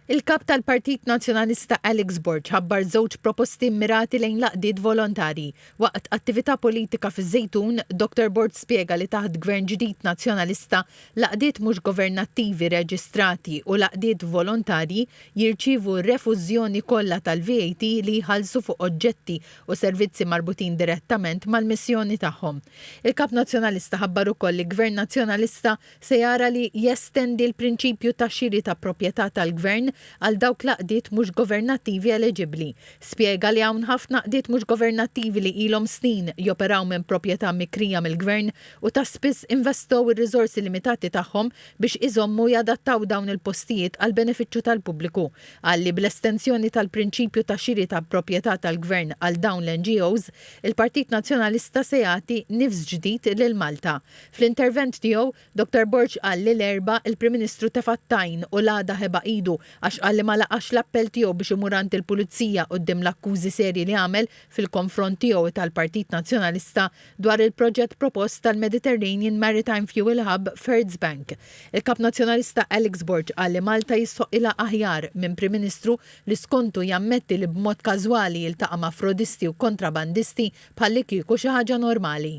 Il-Kap tal-Partit Nazzjonalista Alex Borg ħabbar żewġ proposti mmirati lejn l-għaqdiet volontarji. Waqt attività politika fiż-Żejtun, Dottor Borg spjega li taħt Gvern ġdid Nazzjonalista, l-għaqdiet mhux governattivi reġistrati u l-għaqdiet volontarji jirċievu r-refużjoni kollha tal-VAT li jħallsu fuq oġġetti u servizzi marbutin direttament mal-missjoni tagħhom. Il-Kap Nazzjonalista ħabbar ukoll li Gvern Nazzjonalista se jara li jestendi l-prinċipju ta' xiri ta' proprjetà tal-Gvern għal dawk l-għaqdiet mhux governattivi eleġibbli. Spjega li hawn ħafna għaqdiet mhux governattivi li ilhom snin joperaw minn proprjetà mikrija mill-Gvern u ta' spiss investow ir-riżorsi limitati tagħhom biex iżommu u jadattaw dawn il-postijiet għall-benefiċċju tal-pubbliku. Qal li bl-estensjoni tal-prinċipju ta' xiri ta' proprjetà tal-Gvern għal dawn l-NGOs, il-Partit Nazzjonalista se jagħti nifs ġdid lil Malta. Fl-intervent tiegħu, Dottor Borg qal li l-Erbgħa il-Prim Ministru tefa' t-tajn u l-għada ħeba idu għax qal li ma laqax l-appell tiegħu biex imur għand il-Pulizija quddiem l-akkużi serji li għamel fil-konfront tiegħu u tal-Partit Nazzjonalista dwar il-proġett propost tal-Mediterranean Maritime Fuel Hub f'Hurts Bank. Il-Kap Nazzjonalista Alex Borg qal li Malta jistħoqqilha aħjar minn Prim Ministru li skontu jammetti li b'mod każwali jiltaqa' ma' frodisti u kontrabandisti bħallikieku xi ħaġa normali.